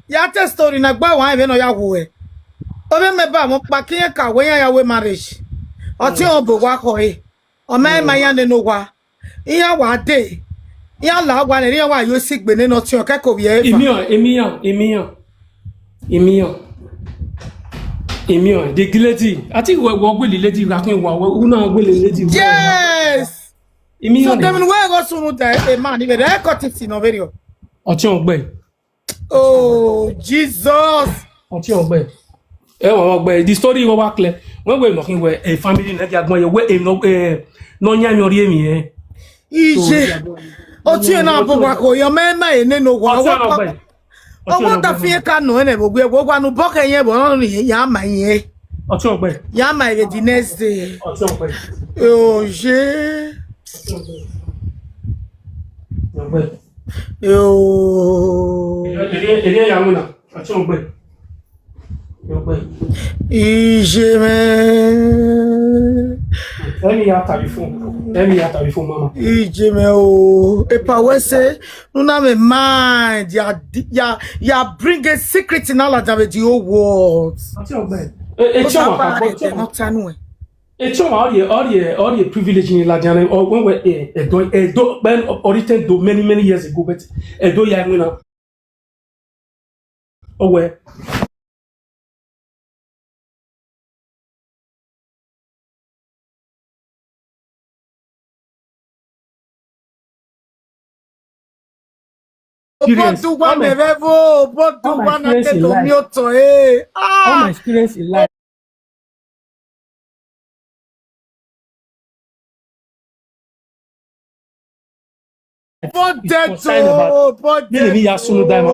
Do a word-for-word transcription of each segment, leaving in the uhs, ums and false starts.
Ya te story na gba wa ve no ya wu e. Ove me ba mo pa ki ka we ya ya we marriage. Oti o bo wa ko e. O me ma ya ne no wa. Iya wa de. Iya la wa ne iya wa yo si gbe ne no ti o ke ko ye fa. Emi o, emi o, emi o. Emi o. Emi o, the lady. I think we we gbe the lady ra kin wa we una gbe the lady. Yes. Emi o. So dem we go sunu de e man ni be de ko ti si no very o. Oti o gbe. Oh, Jesus. Oti o gbe. E wa wa gbe. The story wa wa clear. When we mo kin we a family na ya gbon ye we e no e no nya mi ori emi e. Ije. Oti e na bo wa ko yo me me e ne no wa wa. Oti o gbe. Owo ta fi ka no ene bo gbe wo wa nu bo ke yen bo no ni ya ma yen. Oti o gbe. Ya ma e the next day. Oti o gbe. Oh, je. Oti o gbe. Yo. Eri eri eri ya mu na. Oti o gbe. Yo gbe. Ije me. Let me ya telephone. Let me ya telephone, mama. Ije me o. E pa we se. No na me mind. Ya di- ya ya bring a secret in all of the whole world. Oti o gbe. E e But chama that ka part, eh, not tanu e. E chama all the all the all the privilege in Ladian or when we e e do e do ben oriten do many many years ago, but e do ya mu na. Oh well. Experience. Bodu wa All my, me revo, bodu all my wa na experience in keto life. Mi oto, eh. All my Ah, experience in life. Is concerned about. Bodeto, Many me ya sunu bodeto. Diamond.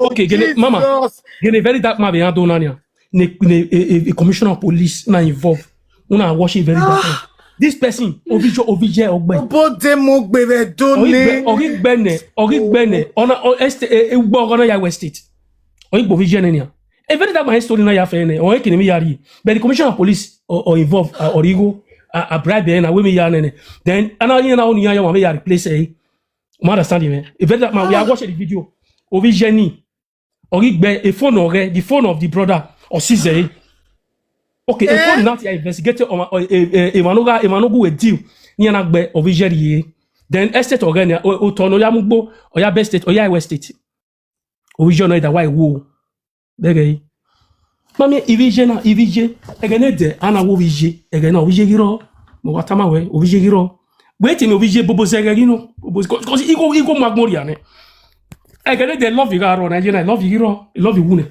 Okay, gene, mama, Jesus. Gene very dark man be handle nanya. Ne ne a, a, a commissioner of police na involved. Una watch it very dark man. Ah. This person, Ovijo Ovije Ogbe. Obode mo gbere do Ogbe ne. Ogbe ne, Ogbe ne. Ona o este e ugbo ona ya West State. Ogbe Ovije ne nia. A very dark man story na ya fe ne. O ekini mi yari. But the commissioner of police or, or involved uh, or ego a bribe na we mi ya ne. Then ana yin na oni ya ya wa me ya replace eh. You understand me? A very dark man. We are watching the video. Ovije ni. Or he be a phone or the phone of the brother or sister. Okay, a phone Eh? Not ya investigated or or a a a manoga a manogu a deal. Ni ana gbe Ovije ye. Then estate or ni o o tono ya mugbo or ya best state or ya West state. Ovije no ida why wo. Bege. Mami Ivije na Ivije. Ege ne de ana wo Ivije. Ege na Ivije giro. Mo watama we Ivije giro. Wait in Ivije bobo zege gino. Bobo because igo igo magmori ane. Ege ne de love you garo na je na love you giro. Love you wune.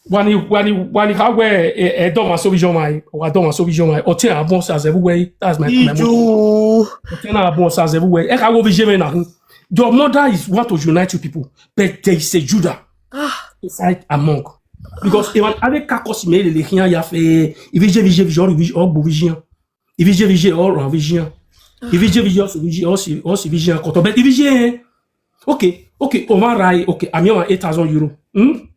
Wani wani wani ka we e e don wa so vision mai. Wa don wa so vision mai. O te abon sa zebu we. That's my my motto. Ijo. O te na abon sa zebu we. E ka wo Ivije me na. Your mother is want to unite you people, but there is a Judah Ah. Inside among. Because even avec kakos me le rien ya fait, il vije vije vije or vije or vije. Il vije vije or vije. Il vije vije or vije or vije koto, but il vije. Okay, okay, on va rai, okay, I'm on eight thousand euro. Hmm?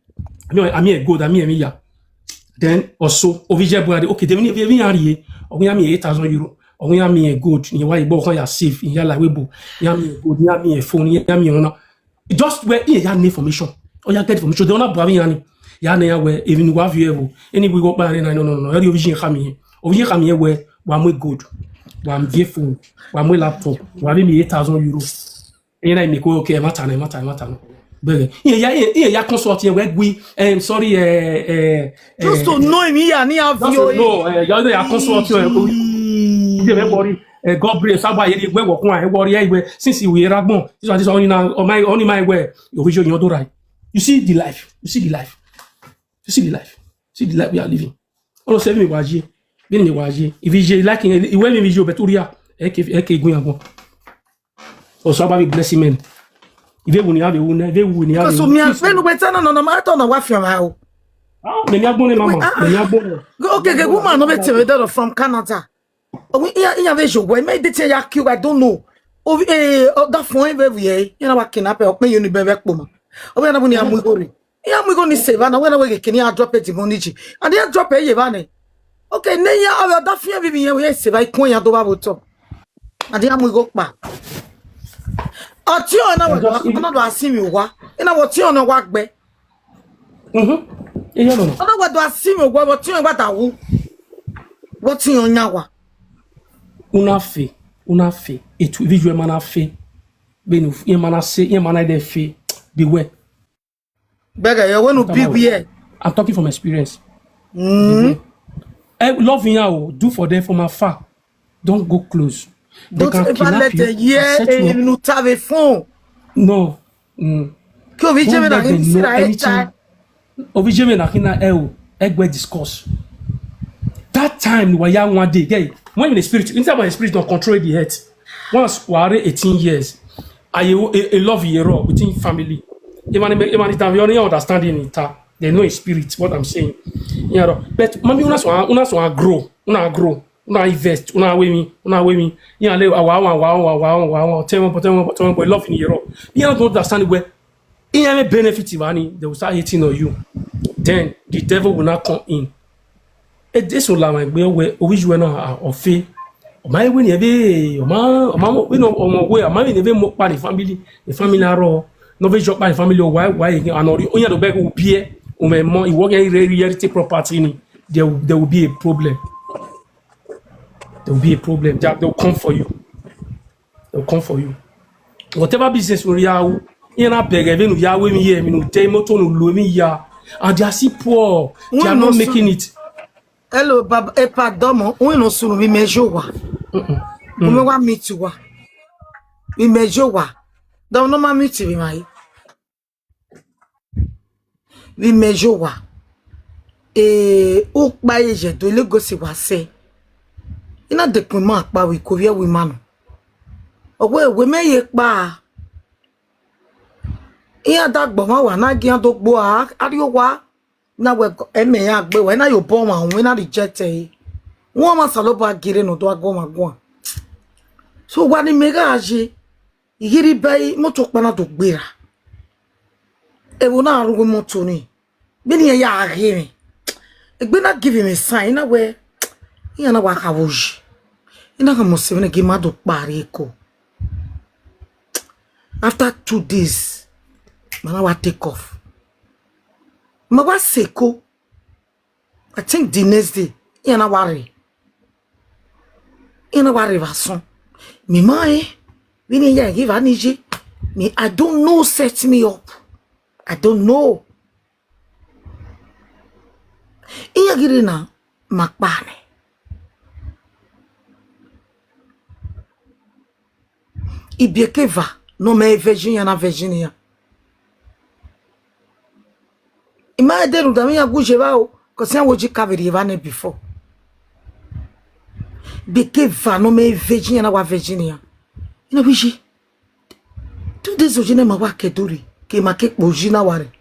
I'm on I'm here good, I'm here me ya. Then also, Ovije Buhari, okay, then we we are here. We are me eight thousand euro. We are me good. You why bo kan ya safe, ya la we bo. Ya me good, ya me phone, ya me ona. Just where here ya need information. Or ya get information. They ona Buhari yani. Ya na ya we even wa view e bo. Any we go buy na no no no. Eri Ovije kami. Ovije kami we wa me good. Wa me phone. Wa me laptop. Wa me eight thousand euro. Ina mi ko okay, matter na matter matter. Bere. Iye ya iye iye ya consult ye we gwi. Um sorry eh eh Just to eh, know him here, ni have just you. To know eh ya ya consult you eh. Ije me bori eh God bless aba ye we wo kun eh worry eh we since we ragbon. This one this one na on my on my way. You vision you do right. You see the life. You see the life. You see the life. See the life we are living. All of seven me waje. Bini me waje. If you like in when me you beturia. Eke eke gun agbon. Oso aba mi bless him. Ive wu ni ave wu na, ive wu ni ave Because wu. Me, I spend with ten on my turn on what you are. Ah, me ni agbon ni mama. Ah, Me ni ah. Agbon ni. Go- Okay, the woman no be tell me that from Canada. Oh, we here here we show. Why make the thing ya kill? I don't know. Oh, eh, oh, that phone very eh. You know what can happen? Me you ni bebe kpoma. Oh, we na buni amugori. Ya mu go ni save na we na we ke ni a drop it money ji. And ya drop e ye ba ne. Okay, ne ya, o da fia bi mi ya, we se ba ikon ya do ba bo to. Ade amu go pa. Oti o na we, na do asimi wa. Ina wo ti o na wa gbe. Mhm. Eya no no. Ona wa do asimi wa, wo ti o wa da wu. Wo ti o nya wa. Una fe, una fe. Etu visual mana fe. Benu, ye mana se, ye mana de fe. Beware. Bega ya wenu big we. I'm talking from experience. Mm. Eh, love you, do for them from afar. Don't go close. They Don't can ever kidnap let you a year and set you a up. no have a phone. No. Mm. Kí o fi jẹ́ mi Don't náà let kí n them sí know ra ẹ̀ anything. ta. Ovijeme na kina el egbe discuss. That time we are one day, guy. When the spirit, inside my spirit don't control the head. Once we are eighteen years, I a, a love year within family. Even if even if you understanding it, ah, they know in spirit what I'm saying. Yeah, but mami, una so una so grow, una grow, una invest, una we me, una we me. Yeah, le awa awa awa awa awa awa awa. Tell me, but tell me, but tell me, but love in Europe. You don't understand where he have a benefit, Ivani. They will start hating on you. Then the devil will not come in. E de so la ma gbe we owi ju na ofe. O ma we ni ebe, o ma o ma mo we no o mo we, o ma we ni ebe mo pa ni family, ni family aro. No be jo pa ni family o why why again anori. Onya do be go pie. O me mo iwo ge reality property ni. There will- there will be a problem. There will be a problem. They will come for you. They will come for you. Whatever business we are, you know, beg even you are with me here, you know, they motor no low me here, and they are still poor. They are not making it. Hello, Baba. Eh, pardon, mo. We no sunu mi mejo wa. We wa meet wa. We mejo wa. Don't no ma meet mi mai. We mejo wa. Eh, o pa eje do le go si wa se. Ina de kun ma pa we ko we we manu. Owe we me ye pa. Iya dagbo ma wa na gi an do gbo a ari o wa. Na we eme ya gbe we na yo bo ma we na reject e. Won ma salo ba gire no do ago ma gwa. So wa ni me ga aje. Igiri bai moto pa na do gbera. E wo na ru moto ni. Be ni ya age mi. Egbe na give me sign na we. Iya na wa ka woji. Ina ka mo se me gi ma do pari ko. After two days, mana wa take off. Ma wa seko. I think the next day, iya na wa re. Iya na wa re va son. Mi ma e. We ni ya give anije. Me, I don't know, set me up. I don't know. Iya giri na makpane. Ibiekeva no me virgin ya na virgin ya. Ima ederu da mi ya guje ba o, ko se wo ji kaveri eva ne before. Biekeva no me virgin ya na wa virgin ya. Ina wiji. Two days ojine ma wa keduri, ke ma ke po ojina ware.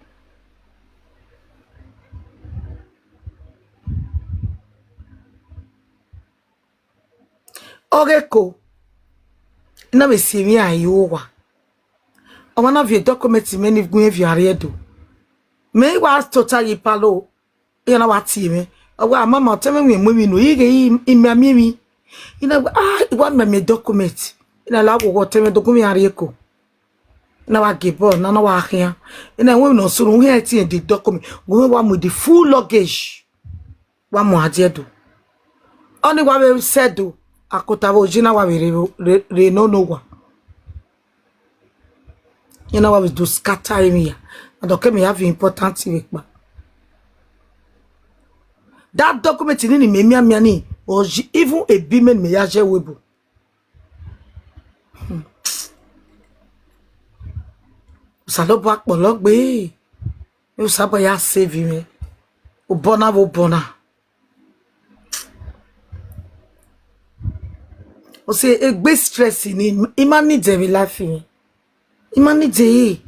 Ogeko. Na me si mi ayi owa. O ma na vi document me ni gun vi are do. Me wa total yi palo. Ya na wa ti me. Owa mama te me mi mu mi no yi ge yi mi mi mi. Ina ah wa me me document. Ina la wo te me document are ko. Na wa give up, na na wa hia. Ina we no suru he ti the document. We wa mu the full luggage. Wa mu aje do. Oni wa we se do. Akota wo jina wa we re, re, re no no wa. You know what we do scatter him here. And okay, me have important thing pa. That document ni ni me mi ami ani. Or even a bimen me ya je webu. Salobo akpọlọgbe. Yo sabo ya save me. O bona wo bona. O se egbe stress ni ima ni de mi life yin. Ima ni de.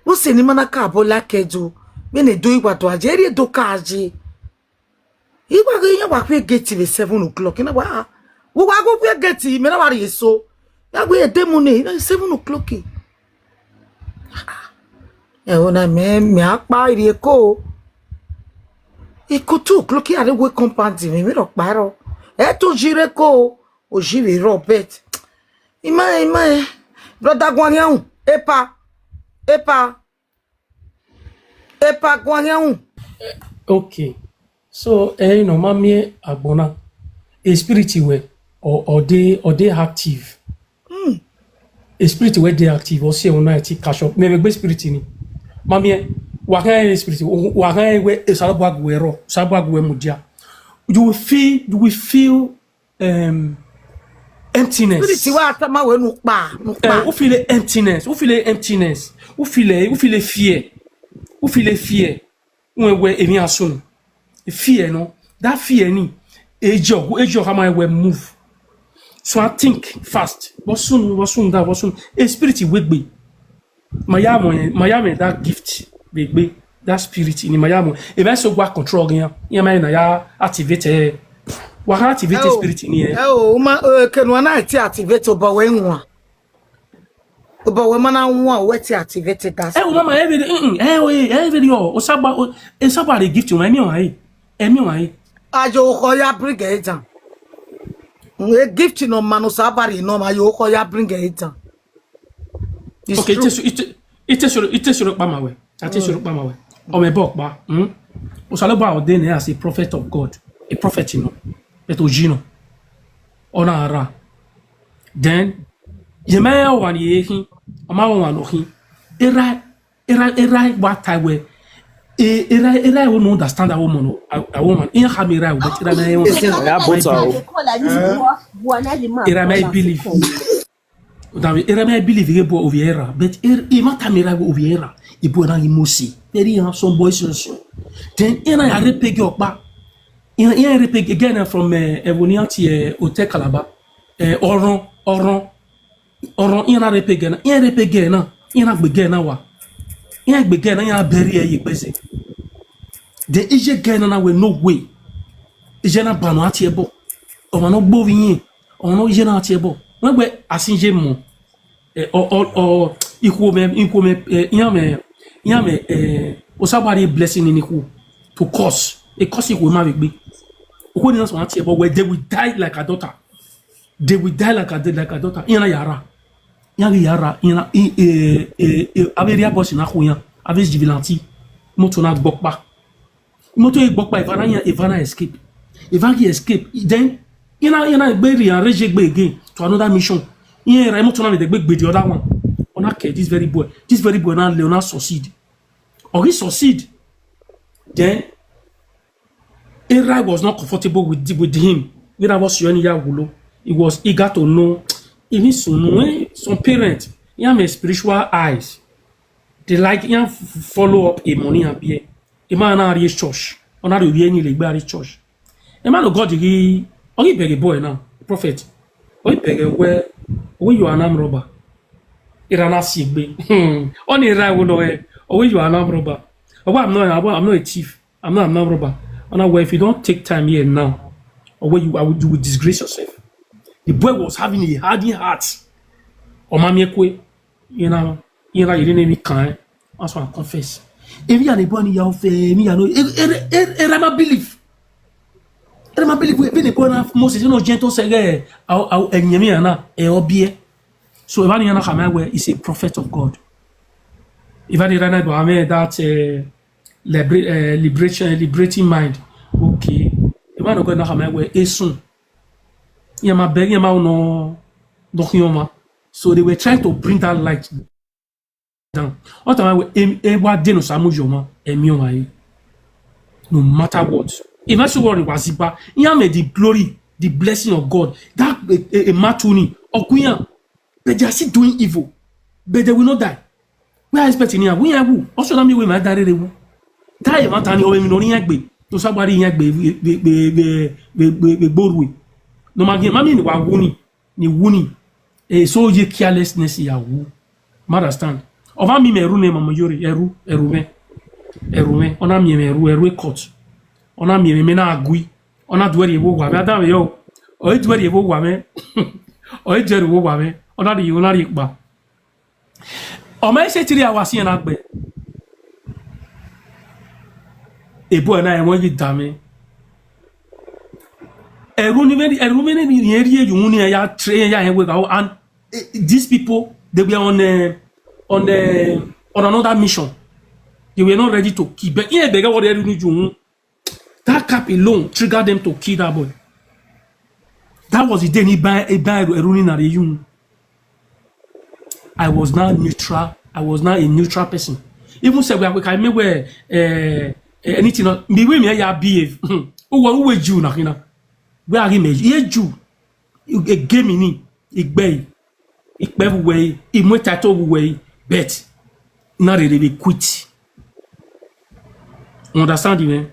O se ni mana ka bo la kedu. Me ne do iwa do aje ri do ka aje. Iwa go yan wa pe gate be seven o'clock. Ina wa. Wo wa go pe gate me na wa ri so. Ya go e de mu ni na seven o'clock. E o na me me apa ri e ko. Ikutu, look here, we compound me, me rock baro. E to jire ko, o jire Robert. Ima, ima, eh. Brother Guanyang, epa, epa, epa Guanyang. Okay. So, eh, you know, mamie agbona. A spirit we or or they or they active. A spirit where they active or say on night catch up. Maybe be spirit ni. Mamie, wa kan spirit, wa kan we e sala bwa guero, sala bwa guero mudia. You will feel, you will feel um emptiness. Spirit wa atama we no pa, no Eh, pa. Who feel the emptiness? Who feel the emptiness? Who feel it? Who feel the fear? Who feel the fear? When we emi asun. Fear no. That fear ni. Ejo, ejo kama we move. So I think fast. But soon, but soon, that but soon. A spirit wegbe. Mayamo, mayamo that gift. Wegbe. That spirit in mayamo. If I so go control again, yeah, man, ya activate. Wa activate Oh. Spirit in here. Oh, ma, eh, can one night activate oba we nwa. Oba we mana nwa we ti activate that. Eh, o mama, every day, mm, eh, oh, eh, every day, oh, osaba, oh, esaba the gift, oh, emi, oh, eh, emi, oh, eh. Ajo ko ya bring it down. A gift no man, o sabari no ma yo ko ya bring it down. It's Okay, true. Ite soro, Ite soro, Ite soro pa ma we. Ite soro pa ma we. O me bok pa. Hmm. Osalaba ordained as a prophet of God, a prophet, you know, but ojino, ona ara. Then, ye me o wa ni ehin, o ma wa no hin. Era, era, era wa tai we. E- Era, era, we no understand a woman, a a woman. In ha me era, but era me. Ya bota o. Era me believe. David, era me believe he boy oviera, but er e mata me era oviera. E boy na Mose. Very handsome boy so so. Then era ya repege opa. Era ya repege again from uh, Evonia to uh, Hotel Calabar. Uh, Oron, Oron, Oron. Era repege na, era repege na, era gbege na wa. Era gbege na ya bury e yepese. The ije gena na we no way. Ije na bano ati ebo. O ma no gbo vi yin. O no ije na ati ebo. When we asin je mo. Eh, o o o ikwo me ikwo me eh, iya me iya me eh, osabari blessing ni ku to cause. E cause ikwo ma be gbe. Okwo ni na so ati ebo we they will die like a daughter. They will die like a like a daughter. Iya na yara. Iya na yara. Iya na eh eh eh eh, ave ria boss na ku ya. Ave vigilante. Moto na gbokpa. Moto e gbokpa, Ivana ya Ivana escape. Ivana escape. Then ina ina gbe ri arrange gbe again to another mission. Iye ra moto na me de gbe gbe the other one. Ona ke this very boy. This very boy na le ona succeed. Or he succeed. Then Era was not comfortable with with him. Era was showing ya wulo. He was eager to know. Even some when some parents, yeah, my spiritual eyes, they like yeah follow up a money and be a man na reach church. Ona do be any le gba reach church. A man of God he only beg a boy now, prophet. Only beg a where where you are an armed robber. Era na si gbe. Hmm. Only right we know eh. Oh, you are an armed robber. Oh, I'm not I'm not a thief. I'm not I'm not a robber. And now, well, if you don't take time here now, or where you I will, you will disgrace yourself. The boy was having a hardened heart. Or mamie kwe, you know, you know, you didn't even kind. That's why I confess. If you are the boy in your faith, me I know. Era my belief. Era my belief. If the boy na Moses, you know, gentle say, eh, I'll I'll enyemi na e obie. So if I na Hamai where is a prophet of God. If I did run that uh, libera- uh, liberation, liberating mind. Okay. The man of God na Hamai where is soon. Yeah, my beg, yeah, my no, no, no. So they were trying to bring that light down. What am I? E wa deno samu yoma emi o mai. No matter what. If I should worry waziba, he made the glory, the blessing of God. That a, a, a matuni okuya, but they are still doing evil, but they will not die. We are expecting here. We are who? Also, that me we might die. Who? Die. Matani o emi no ni agbe. To sabari agbe be be be be be be boru. No magi mami ni wa wuni ni wuni. E so ye carelessness ya wu. Ma understand? Ova mi me ru ne mama yori eru eru me. Eru me. Ona mi me ru eru e court. Ona mi me na agui. Ona dueri ewo wa me ada me yo. O e dueri ewo wa me. O e dueri ewo wa me. Ona di yo na ri pa. O me se three hours yen na gbe. Ebo na e won yi dame. Eru ni many, eru many ni eri eju ni ya train ya he we ga. And eh, these people, they were on a, on a, on another mission. They were not ready to kill. But here they got what they do. That cap alone triggered them to kill that boy. That was the day he buy a buy a running at the young. I was now neutral. I was now a neutral person. Even said we can make where uh, anything. The way me I behave. Who were who were you now? Where are you? Here you. A game in it. Igbe, ikpe buwe, imwe title buwe, but not really be quit. You understand me?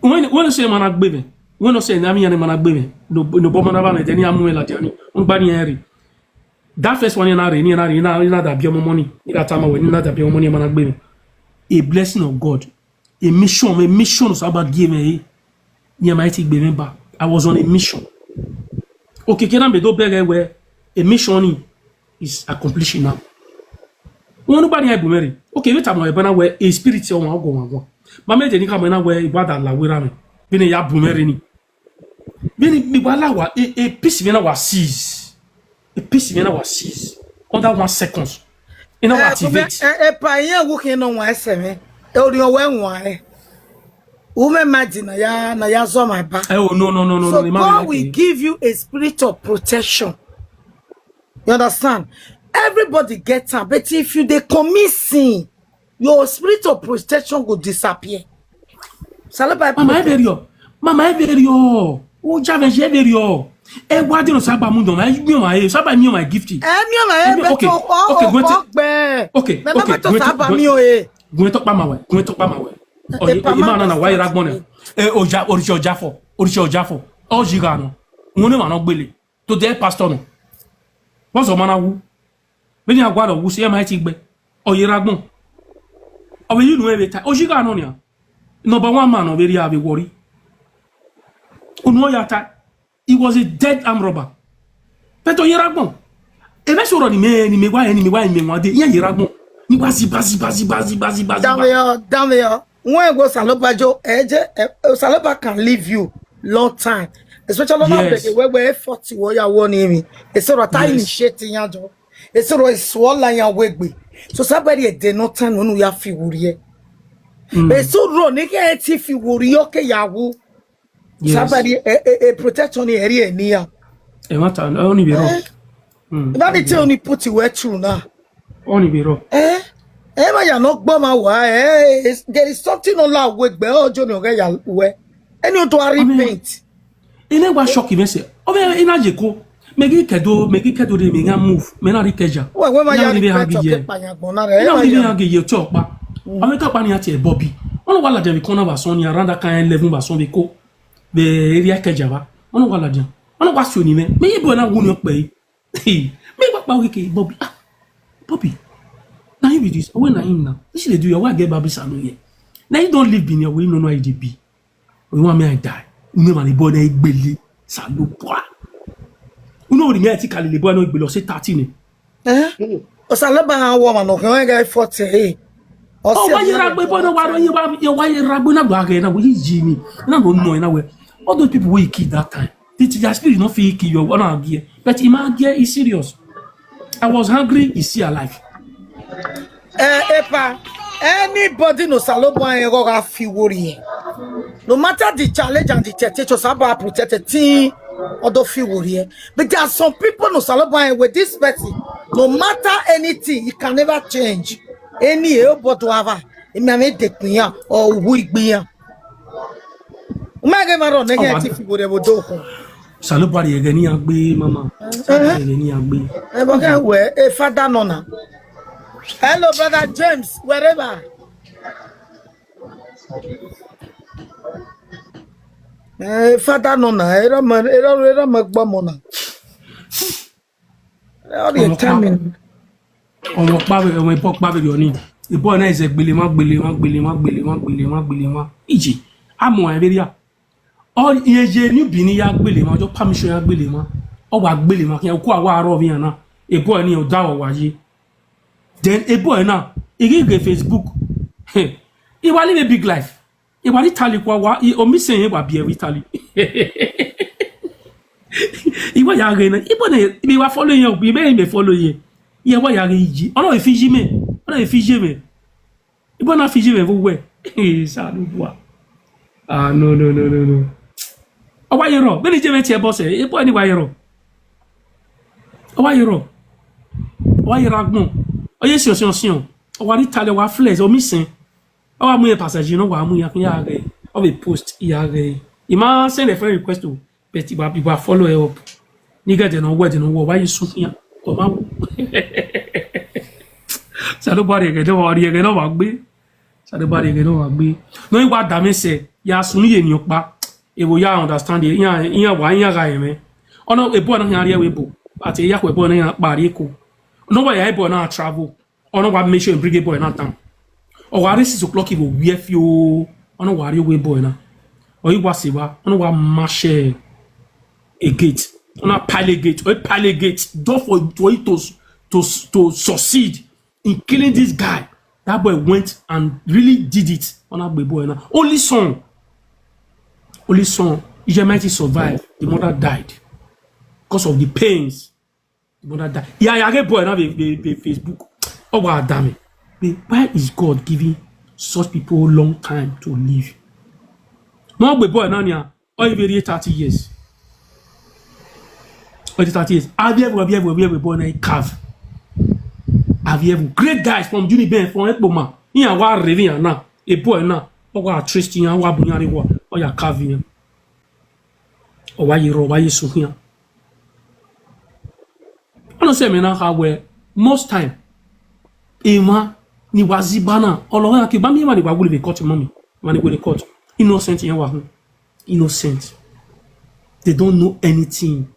When when you say man agbe me, when you say na mi yan man agbe me, no no bo man aba na teni amu la jani. Un ba ni eri. That first one na re ni na re na na da bi omo money. Ni that time when na da bi omo money man agbe me. A blessing of God. A mission, a mission was about giving. Me and my team remember. I was on a mission. Okay, can I be do better where a mission is accomplishing now. One nobody I bumeri. Okay, you tell my banner where a spirit say one go one go. But me tell you come where what that la where me. Been a ya bumeri ni. Been mi wala wa a peace vena was seize. A peace vena was seize. Under one second. You know what activate. E pa yen wo ke no wa ese me. E ori o we nwa e. Wo me imagine na ya na ya zo my ba. Oh no no no no. So God will give you a spirit of protection. You understand? Everybody get am, but if you dey commit sin, your spirit of protection go disappear. Saloba Mama Everio. Mama Everio. O jave je Everio. E wa de no saba mu don. E mi o ma e saba mi o ma gift. E mi o ma e be to o o gbe. Okay. Me me to saba mi o e. Gwen to pa ma we. Gwen to pa ma we. O e ma na na wa ira gbon. E o ja o ri o ja fo. O ri o ja fo. O ji ga no. Won ni ma no gbele. To de pastor no. What's the matter? Beni agwa do wusi e ma ti gbe. Oyeragbon. Owe yinu e beta. Ojiga no nia. Number one man of area be worry. Unu ya ta. He was a dead arm robber. But Oyeragbon. E be soro ni me ni me wa ni me wa me wa de. Ye Oyeragbon. Ni wa zi ba zi ba zi ba zi ba zi ba. Down there, down there. When go Saloba jo eje Saloba can leave you long time. Especially on yes. Where where forty wo ya wo ni mi. E soro ta initiate yan jo. Esoro esuola ya wegbe. So somebody e de no tan no ya fi wuri e. Esoro ni ke ti fi wuri o ke ya wu. Somebody e e e protection ni eri e ni ya. E ma ta o ni be wrong. That is tell ni put it where true now. O ni be wrong. Eh? E ma ya no gbo ma wa eh. There is something no la wegbe ojo ni o ke ya we. Any o to repaint. Ine gwa shock me se. O be ina je ko. Me gi kedo, me gi kedo de me nga move. Me na ri keja. Wa wa ma ya ri keja. Ina ri me ha gi ye. Ina ri me ha gi ye to pa. O me to pa ni ati e Bobby. Ono wa la je mi kona ba son ni around that kind eleven ba son be ko. Be area keja ba. Ono wa la je. Ono wa so ni me. Me yi bo na wu ni o pe. Me gba pa wike Bobby. Ah. Bobby. Na you be this. When na him now. This dey do your wife get Bobby Salo here. Now you don't live in your way no no I D B. We want me I die. You know man the boy na igbele. Salo bra. You know the me I think the boy no igbele say thirty ni. Eh? O Salo ba han wo ma no kan ga forty. Eh. O wa yera gbe boy no wa ro yin wa ye wa yera gbe na gba ga na we ji ni. Na go no na we. All those people we kill that time. The, the spirit no fit kill you. What I get. But him I get is serious. I was hungry, is still alive. Eh, epa, anybody no saloba en go ga fi worry. No matter the challenge and the temptation, saba protect the team or do fi worry. But there are some people no saloba en with this person. No matter anything, it can never change. Any e o bodo ava. Emi ame de pinya or wu igbiyan. Uma ge maro ne ge ti fi worry bo do ko. Salubari ege ni agbe mama. Ege ni agbe. E bo ke we e father no na. Hello brother James, wherever. Eh, father no na, era ma era era ma gba mo na. All the time. Ọmọ pa be ọmọ ibo pa be yo ni. Ibo na ise gbele ma gbele ma gbele ma gbele ma gbele ma gbele ma. Ije. Amo Iberia. All iye je ni bi ni ya gbele ma jo permission ya gbele ma. O wa gbele ma kiyan ku awa aro bi yan na. Ibo ni o da o wa ye. Then ibo na. Igi ge Facebook. Hey. Iwa live a big life. Iwa Italy kwa wa, i omi se ye wa bi Italy. Iwa ya re na, ibo ne, ibi wa follow ye, ibi me follow ye. Ye wa ya re yi. Ono e Fiji me. Ono e Fiji me. Ibo na Fiji me vo we. Eh, sa du bua. Ah, no, no, no, no, no. Owa yero. Beni je me tie boss e. Ibo ni wa yero. Owa yero. Owa yero agbon. Oye sio, sio, sio. Owa Italy wa flex, omi sen. Owa mu ye passager no wa mu ya kun ya re. Of a post ya re. I ma send a friend request to, but iwa, iwa follow her up. Nigga, they no word, they no word. Why you shoot here? Come out. So nobody again, don't worry again, no wa gbe. So nobody again, no wa gbe. No, iwa da me se, ya sunu ye ni opa. E wo ya understand ye, ya, ya wa, ya ga ye me. Ono e boy na ya re we bo. Ati ya ko e boy na ya pa re ko. No wa ya e boy na travel. Ono wa make sure bring a boy na down. Or wa six o'clock, he will wear few. Ono wa re we boy na. Or he was wa. Ono wa mash a gate. Ono pile a gate. Or pile a gate. Door for, for it to, to, to succeed in killing this guy. That boy went and really did it. Ono be boy na. Only son. Only son. He might survive. The mother died because of the pains. The mother died. Yeah, yeah, get boy now the, the, the Facebook. Oh, wow, damn it. Why is God giving such people a long time to live? No, be boy now, yeah. Or even thirty years. Or thirty years. Have you ever, have you ever, have you ever born a calf? Have you ever? Great guys from Uniben, from Ekpoma. Here, wa review now. A boy now. Or wa trust you, wa bunyari wa. Or ya calf you. Or why you row, why you so here? I don't say me now how well. Most time, Emma, ni wazibana. Or, like, bami, ni wa will be caught, mommy. Money will be caught. Innocent, you know. Innocent. They don't know anything.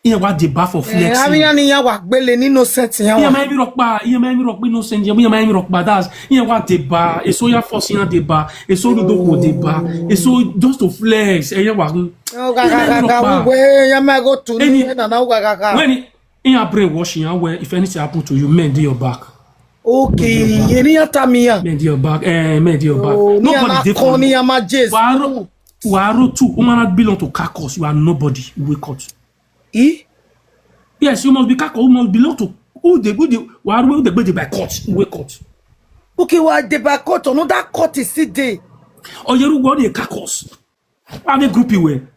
Iye wa dey bar for flexing. Ami ni ya wa gbele ni innocent ya wa. Iye ma emi rock pa, iye ma emi rock pa innocent, iye ma emi rock pa, that's, iye wa dey bar, eso ya force ya dey bar, eso do do ko dey bar, eso just to flex, iye wa. Oh, ga, ga, ga, ga, we, ya ma go to ni, na, na, ga, ga, ga. When iye brainwash ya, where if anything happen to you, men dey your back. Okay, ye ni ya ta mi ya. Men dey your back, eh, men dey your back. Oh, nobody dey for you. Wa ro, wa ro too, woman that belong to carcass, you are nobody, you wake up. Eh? Yes, you must be carcass, you must belong to, who dey, who dey, wa ro, who dey by court, you wake up. Okay, wa dey by court, another court is still there. Or you go dey carcass. Wa be group iwe.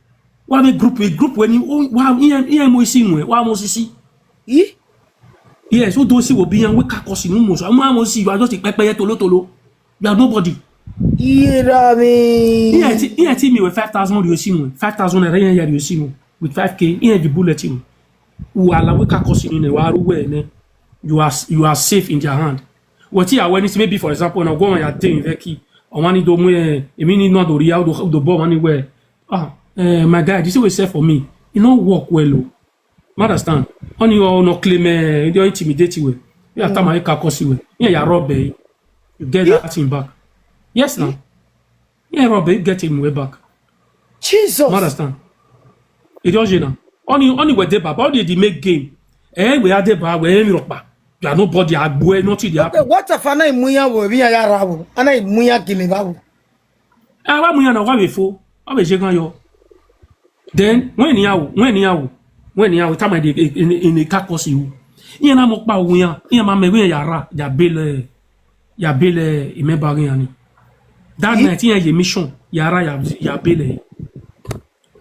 Wa be group iwe, group iwe ni, oh, wa, iye, iye mo isi nwe, wa mo sisi. Eh? Yes, who don't see will be and we carcass in almost. I'm almost see you are just a pepper tolo tolo. You are nobody. Iye ra mi. Iye ti, iye ti mi with five thousand you see me. Five thousand naira, iye you see me. With five K, iye the bullet him. Who allow we carcass in the wa ro we ne. You are, you are safe in their hand. What you are when it's maybe, for example, now go on your thing, Veki. Or one do mo, eh, I mean, not the real, the, the boy anywhere. Ah, eh, my guy, this is what you say for me. You know, work well, oh. You understand? Only you no claim, eh, you intimidate you. You are time I carcass you. Yeah, you rob, eh. You get that thing back. Yes, now. Yeah, rob, eh, you get him way back. Jesus. You understand? It was you now. Only, only we dey baba, only they make game. Eh, we are dey baba, we are rock ba. You are nobody, I boy, nothing dey happen. Okay, what if ana imuya wo, we are rawo? Ana imuya gini rawo? Eh, wa muya na wa be fo, wa be je gan yo. Then, when ni yawo, when ni yawo, when ni yawo, time they in, in, in the carcass you. Iye na mo pa wo yan, iye ma me we yara, ya bele, ya bele, i me ba rin ani. That night, iye ye mission, yara, ya, ya bele.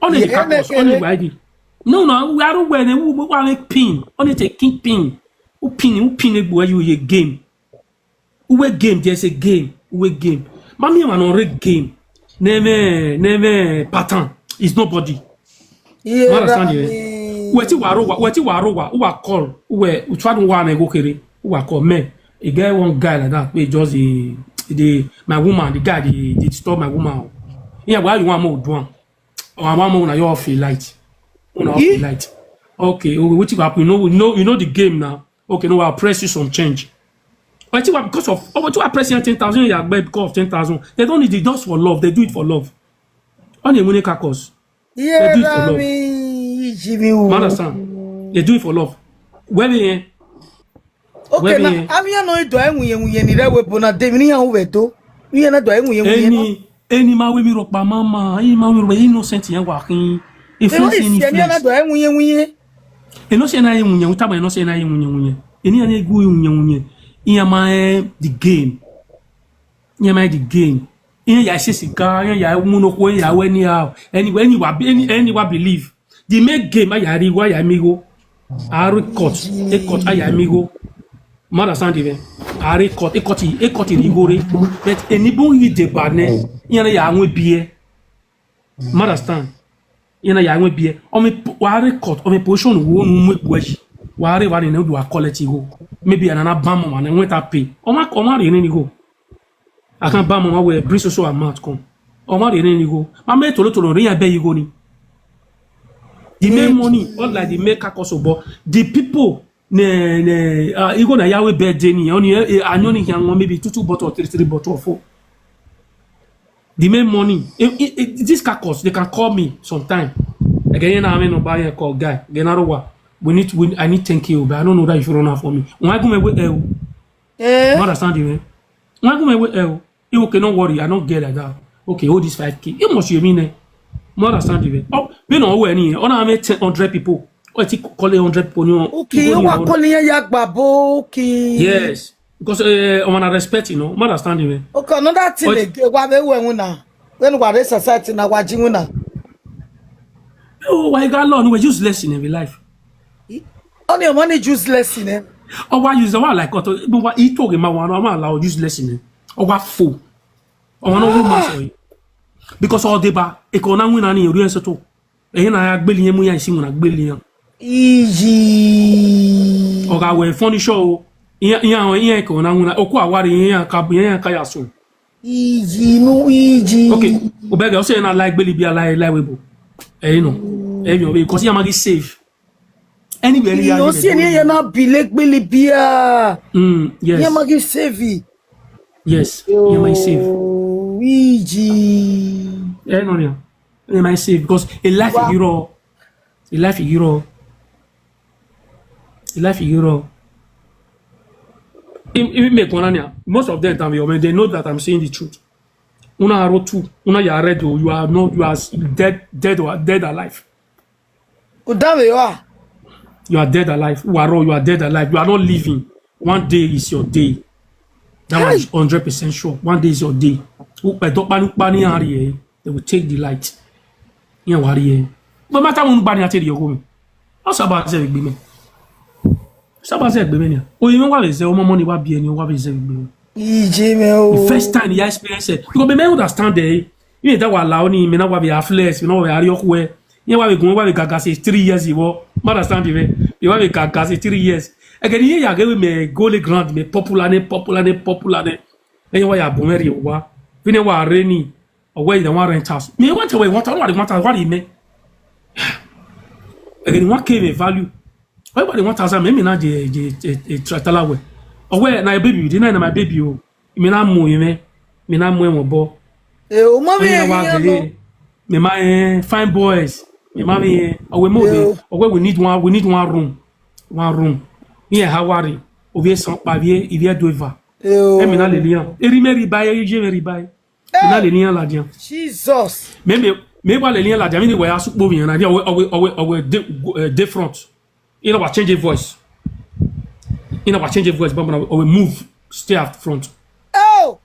Only the carcass, only why the. No, no, we are where they will, we are pin, only take king pin. Who pin, who pin it where you ye game. Uwe game, there's a game. Uwe game. Mami, I'm on red game. Name, name, pattern. Is nobody. You understand? Weti waro wa, weti waro wa, who are call, who were, who tried one and go kere, who are call men. A guy, one guy like that, we just the, the, my woman, the guy, they, they disturb my woman. Yeah, why you want more do one? Or I want more, you off a light. Una off a light. Okay, oh, what you happen? You know, you know, you know the game now. Okay, no, I'll press you some change. But you are because of, oh, but you are pressing ten thousand, yeah, but because of ten thousand. They don't need it just for love. They do it for love. On the money carcass. Yeah, they do it for love. You understand? They do it for love. Where we, eh? Okay, na, ami ya no ido enwu ye, enwu ye ni re we bona de mi ni ya we do. Iye na do enwu ye enwu ye no. Any any man wey me rock by mama, any man wey rock innocent yẹn wa kin. If Eno you see any isi emi na flesh, do enwu ye enwu ye. e no say na enwu yẹn, taba e no say na enwu yẹn, enwu yẹn. Any any go enwu yẹn, enwu yẹn. Iye ma eh, the game. Iye ma the game. Iye ya se sika, iye ya mu no ko, iye ya we ni how. Anyway, anyway, any anyway believe. The make game aya ri wa ya mi go. A ri court, e court aya mi go. Mother stand even. A ri court, e court, e court ni go re. But any bon yi de ba ne. Iye na ya nwe bie. Mother stand. Iye na ya nwe bie. O me wa ri court, o me position wo nu mu epo e. Wa ri wa ni na do a collect go. Maybe anana bam ma na nwe ta pay. O ma o ma ri ni go. I can't buy mama where bring so so amount come. O ma ri ni go. Ma me tolo tolo ri ya be yi go ni. The make money, all like the make kakoso, but the people ne ne uh, you go na yawe birthday ni only eh, anyo ni kan maybe two two bottle, three three bottle, four. The make money. If, if, if this kakos, they can call me sometime. Again, you know, I mean, no buy a call guy. Again, I don't want. We need. We, I need ten k, but I don't know that if you run out for me. Why go my way? Eh, Eh, you understand the way? Why go my way? Eh, you okay? No worry. I don't get like that. Okay, hold this five k. You must you mean eh? You understand the way? Oh, we know where any. On I make ten hundred people. What you call a hundred people? You know, okay, you you know, are calling ya ya gbabo. Okay. Yes, because uh, I wanna respect, you know. You understand the way? Okay, another thing But- again, wa be we enwu na. When wa re society na wa ji enwu na. Oh, why got law? No, we useless in every life. Only your money useless in eh. Oh, why use the one like what? But what he talking about one, I'm allowed useless in it. Oh, what fool? Oh, one woman sorry. Because all the ba, e ko na win ani ori en so to. E na ya gbeli yen mu ya isi mu na gbeli yen. Easy. Oga we funny show. Iya iya iya ko na win. Oku awari iya ka iya ka ya so. Easy, no easy. Okay. Obega o say na like gbeli bi ala like we bo. Eh, you know. Eh, you know, because you must save. Anywhere you You are. see any you na bile gbele bia. Mm, yes. You must save it. Yes. You might save. Oh, easy. Eh, no, no. You might save because a life Wow. in Europe, a life in Europe, a life in Europe. Even make one ania. Most of them, time, when they know that I'm saying the truth. Una are two. Una you are red. Oh, you are not. You are dead, dead or dead alive. Udame you are. You are dead alive. Waro, you are dead alive. You are not living. One day is your day. That one is hundred percent sure. One day is your day. Upe to pani pani ari eh. They will take the light. Yeah, worry eh. But matter won't ban at your home. How about say be me? Saba say be me. Oh, you know what is the money what be any what is the Ije me o. First time you experience it. Because me understand eh. You know that wa la oni me na wa be a flex, me na wa be a yoku eh. You wa be gun wa be gaga say three years you wa. Understand me? You wa be gaga say three years. Again, you ya get me go le grand me popular ne popular ne popular ne. Then you wa ya bomeri wa. Fine wa reni. Or where you want rent house. Me want to wait what I want what I want me. Again, what came a value? Everybody one thousand, me na je je je tratala we. Owe na baby, you deny na my baby o. Me na mo me, me na mo mo bo. Eh, o mo mi Me na wa e gele. Me ma eh, fine boys. Me ma me eh, owe mo de. Yo. Owe we need one, we need one room, one room. Yeah, how worry. Owe san pa vie, ivie do eva. Yo. E me na le lian. Eri me ri bai, e je me ri bai. Me na le lian la dian. Jesus. Me me me wa le lian la dian. Me ni we asu po mi na dia. Owe owe owe owe de eh, de front. You know what, change your voice. You know what, change your voice, but we move, stay out front. Oh.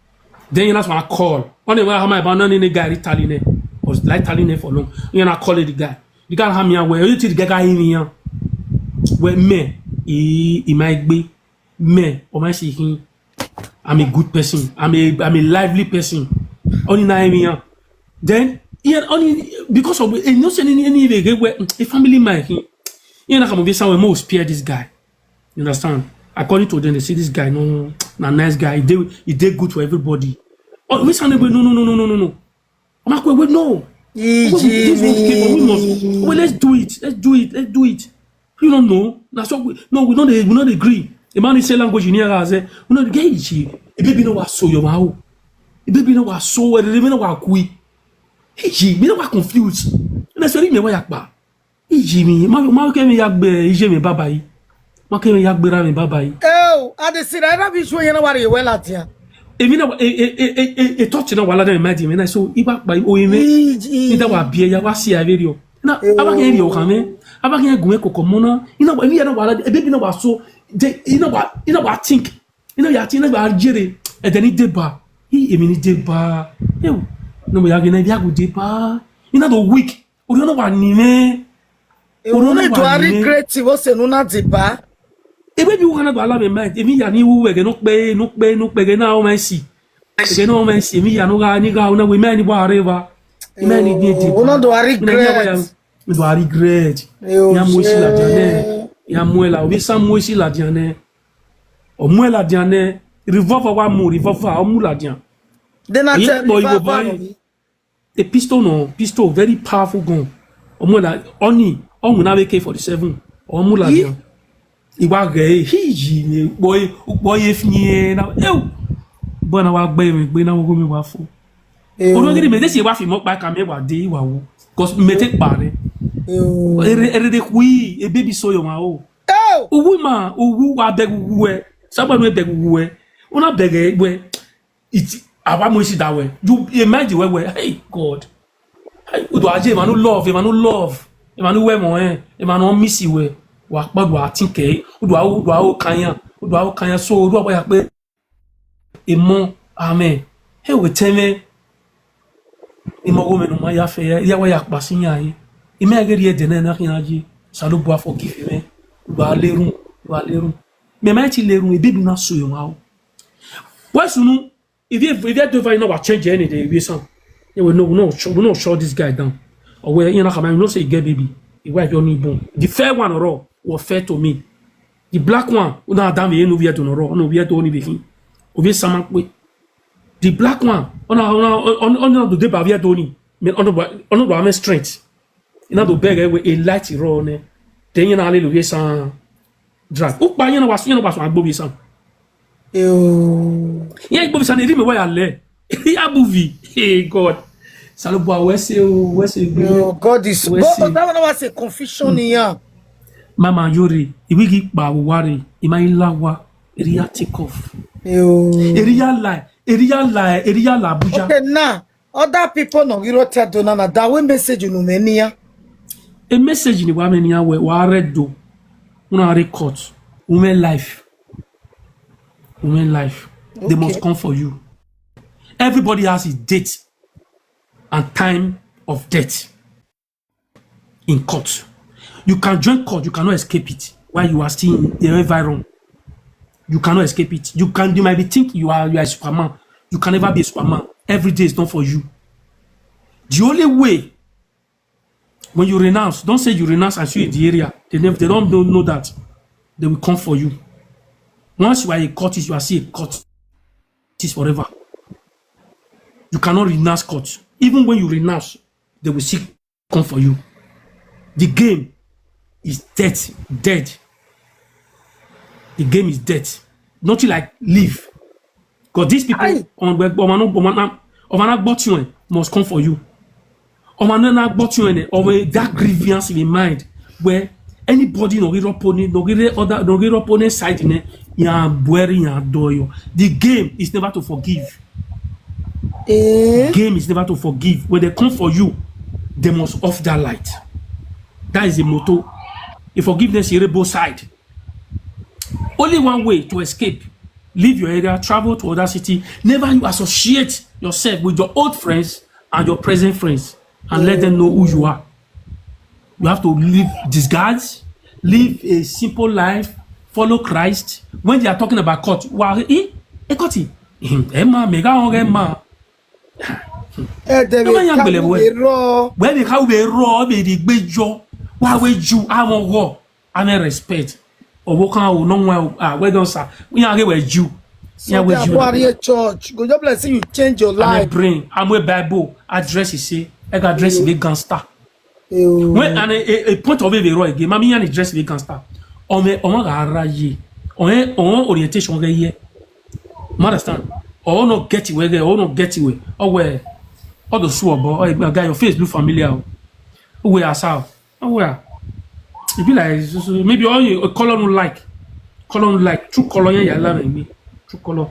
Then you know what, call. Only when I have my banana in the guy Italian was like Italian for long. You know, call it the guy. The guy have me away. You think the guy in here? Well, me, he he might be me or my see him. I'm a good person. I'm a I'm a lively person. Only now here. Then yeah, only because of eh, no say any any way where a family man he. You know, come over somewhere more spare this guy. You understand? According to them, they see this guy, no, na nice guy. He dey, he dey good for everybody. Oh, we say no, no, no, no, no, no, no. I'm like, wait, wait, no. Wait, wait, this one, okay, but we must. Wait, let's do it. Let's do it. Let's do it. You don't know. That's what we. No, we don't. We don't agree. A man is say language in here. I say, we don't get it. A baby no was so your wow. A baby no was so. A baby no was quick. Hey, me no was confused. And I said, me why yakba. Iji mi, ma ma ke mi yagbe, ije mi baba yi. Ma ke mi yagbe ra mi baba yi. Oh, I dey see that rubbish wey you know what you well at here. Emi na e e e e e touch na wala na my mind, emi na so iba pa o emi. Ida wa bie ya wa si a video. Na aba ke ri o kan me. Aba ke gun e koko mo na. Ina wa emi na wala e baby na wa so. De ina wa ina wa think. Ina ya ti ina wa jere. E de ni de ba. Hi emi ni de ba. Ew. No mo ya ge na ya go de ba. Ina do weak. Ori na wa ni me. Oro na wa ni regret wo se no na de ba. E baby wo kana do ala me mind. Emi ya ni wu we ge no pe no pe no pe ge na o ma si. Ge na o ma si. Emi ya no ga ni ga o na we me ni wa re ba. Emi ni de de. Wo na do regret. Do regret. Ya mo si la jane. Ya mo la. Obi sa mo si la jane. O mo la jane. Revolver wa mo revolver o mo la jane. Then I tell you, a pistol no pistol, very powerful gun. Omo la oni omo na A K forty-seven. Omo la dia. Iwa ge hi ji ni boy boy if ni na. Ew. Bona wa gbe mi gbe na wo mi wa fo. Ono gidi me desi wa fi mo pa ka me wa de wa wo. Cause me take pa re. Ere ere de hui e baby so yo ma o. Uwu ma uwu wa beg uwu e. Saba no beg uwu e. Una beg e we. It awa mo isi that way. You imagine where where hey God. Hey, udo aje emanu love, emanu love. Emanu we mo eh. Emanu miss we. Wa pa do atinke. Udo awo udo awo kanya. Udo awo kanya so udo awo ya pe. Emo amen. Hey we teme. Imo go me no ma ya fe ya wa ya pa sin ya yi. Ime ageri e de na na kin aje. Salo bo forgive me. Udo alerun. Udo alerun. Me ma ti lerun e bibi na so yo ma o. Wesunu if you if you do you know what change any day we some you will no no show no show this guy down or where you know come you know say you get baby the wife your newborn the fair one or all was fair to me the black one who now down the no weird on or no weird only be him obi sama pe the black one on on on on the day ba weird only me on the on the strength ina do beg we a light ro ne then you know hallelujah san drag o pa yẹn na wa yẹn na wa sọ agbo bi san. Eyo. Yẹn agbo bi san eri mi wa ya lẹ ya buvi hey God. Salobo a wẹsẹ o wẹsẹ gbe. Yo, God is Wẹsẹ. God. That one was a confusion in here. Mama yore iwigi pa wari ima ila wa eri ya take off. Yo. Eri ya lie eri ya lie eri ya la Abuja. Okay, now other people no giro tell do na na that way message no many ya. A message ni wa many ya we wa read do. Una record. Women life. Women life. They must Okay. come for you. Everybody has his date and time of death in court. You can join court, you cannot escape it while you are still in the environment. You cannot escape it. You can you might be think you are you are Superman. You can never be a Superman. Every day is not for you. The only way when you renounce, don't say you renounce and you in the area. They never they don't, don't know that they will come for you. Once you are a cultist, you are still a cultist forever. You cannot renounce cult. Even when you renounce, they will still come for you. The game is dead, dead. The game is dead. Nothing like live. Because these people Aye. on where Omana Omana Omana Botuen must come for you. Omana Botuen of that grievance in mind where anybody no get up on it, no get other no get up on it side in it. Ya bury ya doyo. The game is never to forgive. Eh? Game is never to forgive. When they come for you, they must off that light. That is the motto. If forgiveness is both side. Only one way to escape. Leave your area, travel to other city. Never you associate yourself with your old friends and your present friends and let them know who you are. You have to live disguise, live a simple life, follow Christ. When they are talking about court, wa eh, eh, court, eh, eh, ma, mega, eh, ma. Eh, they Don't mind will your believe what. Where they how we raw, be the big job. Why would you? I won't go. I may respect. Or what can I no one ah, well done, sir. We are we Jew. So Yeah, they we are Jew. Warrior Church. Go just bless you change your I'm a life. brain. I'm a Bible. Address is say. I got dress with gangster. Ew. When and a, a, a point of it, they wrong again. Mami, and dress with gangster. On me, on ga ye. On on orientation ga ye. You understand? Or not get it where, or not get it where. Oh where? All the swab, or a guy, your face look familiar. Where I saw. Oh where? It be like so, so maybe all you a color no like. Color no like. True color, yeah, yeah, love me. True color.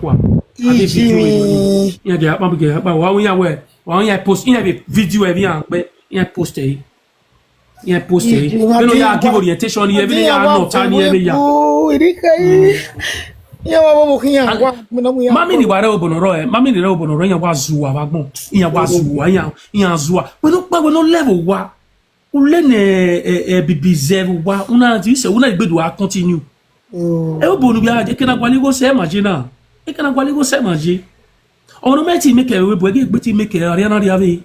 kwa. Abi video. Iji. Iya ge apa ge apa. Wa ya we. Wa ya post. Iya be video e bi an pe. Iya post e. Iya post e. Iji, Beno ya give orientation ye bi ya no tani ye bi ya. Oh, iri kai. Iya wa bo kiyan. Wa mi no mu ya. Mami ni wa re obono ro e. Mami ni re obono ro ya wa zuwa wa gbon. Iya wa zuwa ya. Iya zuwa. We no pa we no level wa. Ule ne e, e bibi zev wa. Una ti se una igbedu a continue. E o bonu bi a je kena gwali go se ma je na. E kena gwali go se ma je. Ono me ti make we bo ge gbe ti make ari na ri ave.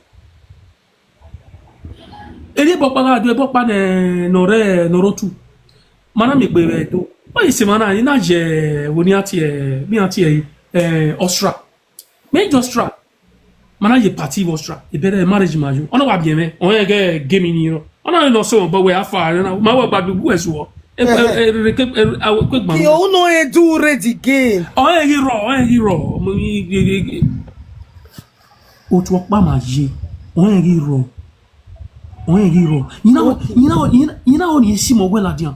Eri bo pa ga do bo pa ne no re no ro tu. Mana mi gbe we do. Wa ise mana ni na je wo ni ati e mi ati e eh ostra. Me just try. Mana ye party was try. E bere marriage ma yo. Ona wa bi me. O ye ge ge mi ni ro. Ona no so but we afa na. Ma wa gba bi bu esu o. E e e re ke e a we gba. Ki o no e do ready game. O ye gi ro, o ye gi ro. Mo ni ge ge ge. O tu pa ma ye. O ye gi ro. O ye gi ro. You know, you know, you know, you know, you see mo well at you.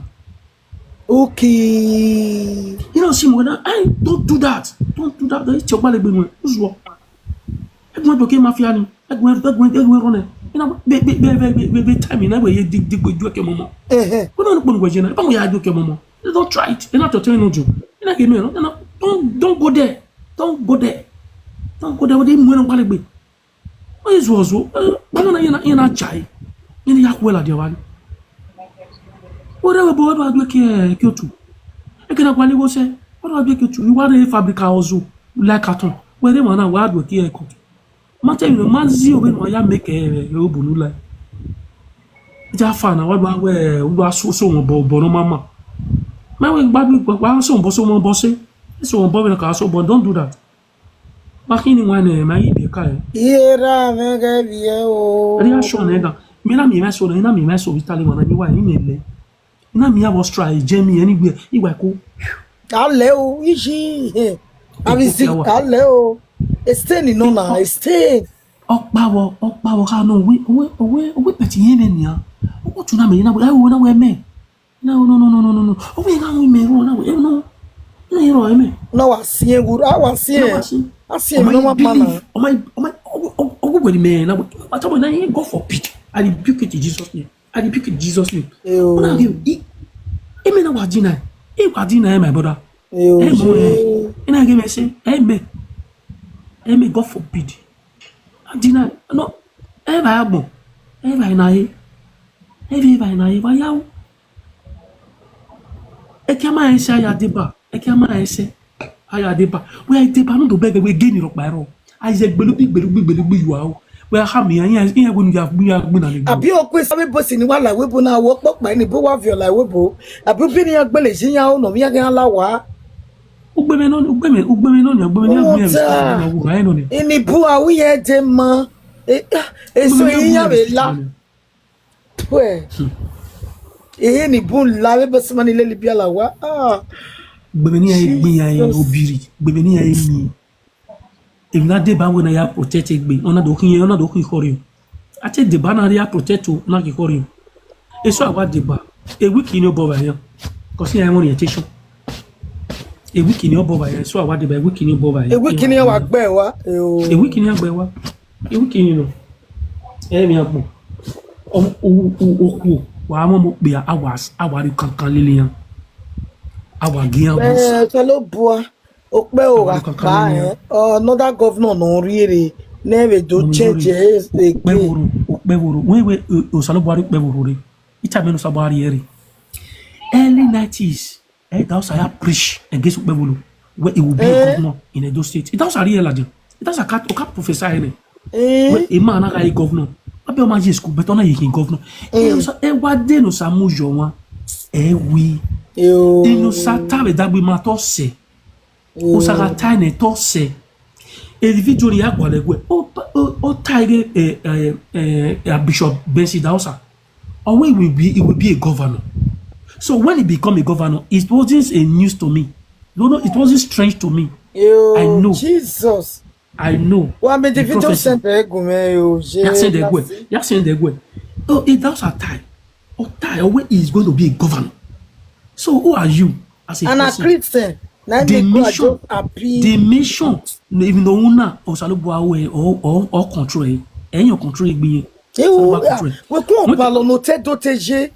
Okay. You know, see mo na. Hey, don't do that. Don't do that. Don't check bale gbe mo. Uzo. Egun do ke mafia ni. Egun egun egun egun run. You know, be be be be be be time na we ye dig dig gbe ju ke momo. Eh eh. Ko no po ngwe je na. Ba mo ya ju ke momo. Don't try it. You know to tell no ju. You know give me no. No, don't don't go there. Don't go there. Don't go there. We dey mo no bale gbe. Oye zuo zuo, eh, bana na yena yena chai. Yena ya kwela dia wani. Ore we bo wa do ke ke otu. E ke na kwali go se. Wa do ke otu. Iwa re fabrika ozu. Like aton. We re mana wa do ke ko. Ma te mi ma zi o be no ya make e o bunu lai. Ja fa na wa do we u do aso so mo bo bo no mama. Ma we gba bi gba so mo bo so mo bo se. So mo bo be na ka so bo, don't do that. Makini wane ma yi de kai. Yera mega vie o. Ri aso ne ga. Mi na mi ma so na mi ma so vitale mana ni wa ni ne le. Na mi abo try je mi anywhere. Iwa ko. Ale o iji. Abi si ale o. Estain no na estain. Okpawo okpawo ka no we we we we peti yin ne ni a. O ko tuna me na we na we me. No, no, no, no, no, no, no. Oh, we can't win me, no, no, no. No, you know, I mean. No, I see you, I was here. I see you, no, man. Oh my, oh my, oh, oh, oh, man. Now, but I mean, God forbid. I rebuke it in Jesus' name. I rebuke it in Jesus' name. Una give e e me na wa deny. E wa deny my brother. E mo e. E na give me say, amen. Amen, God forbid. I deny. No. E ba ya gbon. E ba na e. E ba na e. Wa ya o. Eke ama ese aya deba. Eke ama ese aya deba. We deba no do beg we gini ro pa ro. Aye gbelu bi gbelu bi gbelu bi yuwa o. We ha mi anya anya we nu ya gbu ya gbu na ni. Abi o kwe sabe bo si ni wa la we bo na wo po pa ni bo wa vio la we bo. Abi bi ni agbele si ya o no mi ya ga la wa. Ugbe me no ugbe me ugbe me no ni ugbe me ni agbe me. Ugbe me no ni. Ini bu awi e de ma. E e so iya be la. Pue. Ehe ni bun la be bas mani le libia la wa. Ah. Gbemeni ya gbin ya obiri. Gbemeni ya ni. If na deba we na ya protect egbe. Ona do kin ona do kin kori. Ate deba na ya protect o na ki kori. Eso awa deba. A week in your body, yeah. Because here I'm orientation. A week in your body, yeah. So I want to be a week in your body. A week in your work, where what? A week in your body. A week in your. Eh, mi apo. Um, o o o o. Wa mo mo be hours, hour you can can lilian. Hour gian. Eh, hello, boy. Okpe o wa pa eh. Another governor no really never do change eh. Okpe woro, okpe woro. When we Osalo Buhari okpe woro re. Ita menu Osalo Buhari ere. Early nineties, eh, that was I preach against okpe woro. Where it will be a governor in Edo State. It was a real legend. It was a cat, a cat professor in it. Where a man a governor. Abi o ma je school, but ona yi governor. E wa de no samu jo wa. E wi. E no sa tabe dagbe ma to se. O sa ga tai ne to se. Individually, I go like, oh, oh, oh, tie, eh, eh, eh, eh, Bishop Benson Idahosa. Or we will be, it will be a governor. So when he become a governor, it wasn't a news to me. No, no, it wasn't strange to me. Yo, I know. Jesus. I know. Wa me the The video prophecy. Send ego me yo. Ya send the way. Ya send the way. Oh, it, that's a tie. Oh, tie. Oh, where is going to be a governor? So who are you as a And a person? Christian. Na The me go mission, just appeal. The mission, even though una or Salubu away or or or control, eh, and your control being. Ewo, Salubu control. We ko ba lo no te do te je.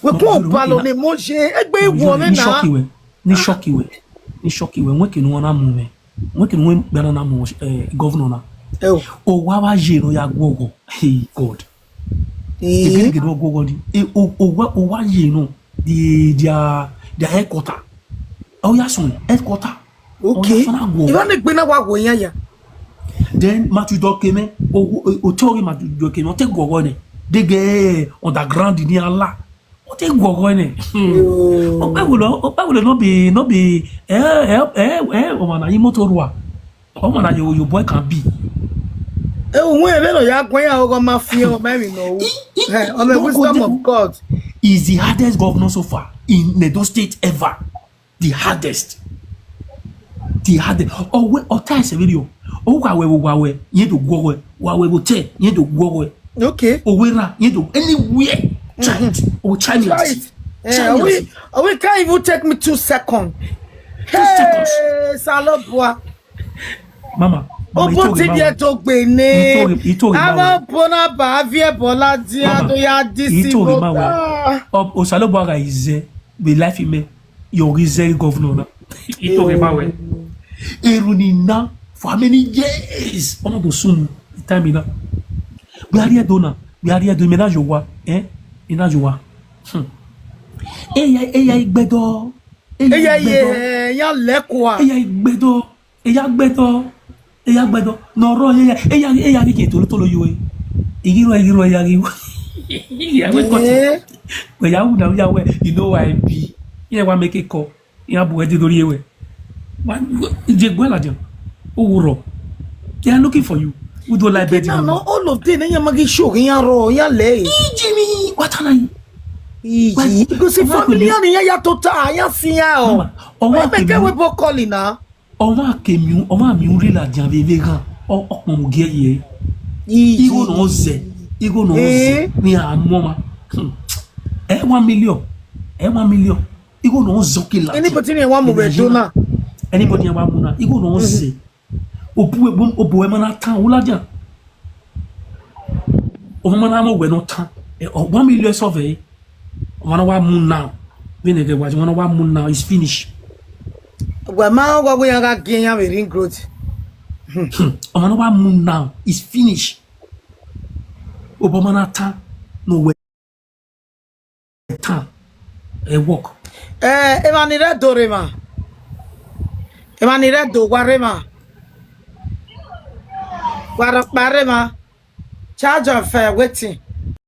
We ko ba lo ne mo je. Egbe wo me Ni na. shock iwe. Ni shock iwe. Ni shock iwe. When can one move? When can one be na move? Eh, governor na. Ewo. O wa wa je no ya gogo. Hey God. Eh, Egede gogo di. E o o wa o wa je no. The their their headquarter. Oh ya so headquarter. Okay. Oya so na go. Iwa ne gbe na wa wo yan ya. Then Matthew Dokeme, o o o tori Matthew Dokeme, o te gogo ne. They get underground ni ala. O te gogo ne. Ope wo lo, ope wo lo no be no be eh eh eh eh o ma na imo to rua. O ma na yo yo boy can be. E o we be no ya gwen ya ogo ma fi o me mi no. Eh, on the wisdom of God. Is the hardest governor so far in Edo State ever. The hardest. The hardest. Oh, we, oh, time se video. Oh, wa we, wa we, ye do go we, wa we, wo te, ye do go we. Okay. Oh, we ra, ye do anywhere. Try it. Oh, try me. Try it. Eh, are we, are we can't even take me two seconds. Hey, Salobua. Mama, mama, Obo ti bi e to gbe ni. Itori, itori, Aba bona ba vie bola di a to ya di si Itori bo. Mawe. Ob Osalobuaga is eh, be life me. Your is eh governor na. Itori Mawe. Eruni na for how many years? Ono go soon. Time na. We are here do na. We are here do me na jowa. Eh? Ina jowa. Hmm. Eya eya igbedo. Eya ye ya lekwa. Eya igbedo. Eya gbedo. Eya gbedo. No ro eya eya eya ke tolo tolo yo e. Igiro igiro eya gi. Ya we ko. Eh, We ya u na ya we. You know why be. Yeah, wa make it call. Ya bu e di lori ewe. Wa je gbe la je. Owuro. They are looking for you. We don't like bed. no, no, all of them ya magi show ya ro ya le. Jimmy, what are you? Iji. Because if family ya ni ya ya tota ya si ya o. Mama, ọmọ Why make akemi, we bo calling na? ọmọ akemi, ọmọ mi uri la jan veve gan. Ọ ọpọn mu gẹ yẹ. Igo na ọzẹ, igo na ọzẹ Eh. ni a mọ ma. Hmm. Ẹ one million, ẹ one million. Igo na ọzọ kila. Anybody ni wa mo be do na. Anybody wa mu na, igo na ọzẹ. Obu ebo obu ẹ ma na tan wula jan. Ọmọ ma na mo wẹ na tan. Ẹ ọ one million sọfẹ. Ọmọ na wa mu now. Bí nìkẹ́ wájú, ọmọ na wa mu now, it's finish. Gba ma wa we ya ga ge ya we ring road. Ọmọ na wa mu now, it's finish. Obo ma na tan, no we tan. E work. Eh, e ma ni re do re ma. E ma ni re do wa re ma. Wa ra pa re ma. Charge of uh, waiting.